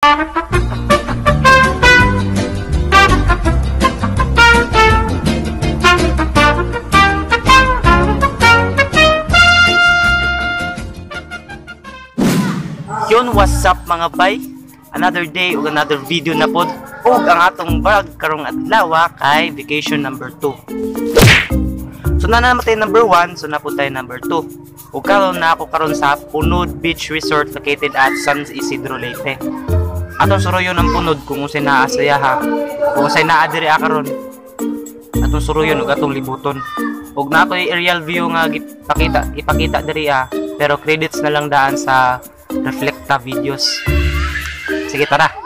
Yun, what's up, mga bay? Another day ug another video na pod. Ug ang atong vlog karong adlaw kay vacation number 2. So na naman tayo number 1, so na pod tayo number 2. Ug karon na ako karon sa Punod Beach Resort located at San Isidro, Leyte. Atong suruyon ang Punod kung unsay naa sa iyaha. Kung unsay naa diri karon. Atong suruyon ug atong libuton. Ug naa ko'y aerial view nga gipakita ipakita diri ah, pero credits na lang daan sa Reflecta Videos. Sige, tara.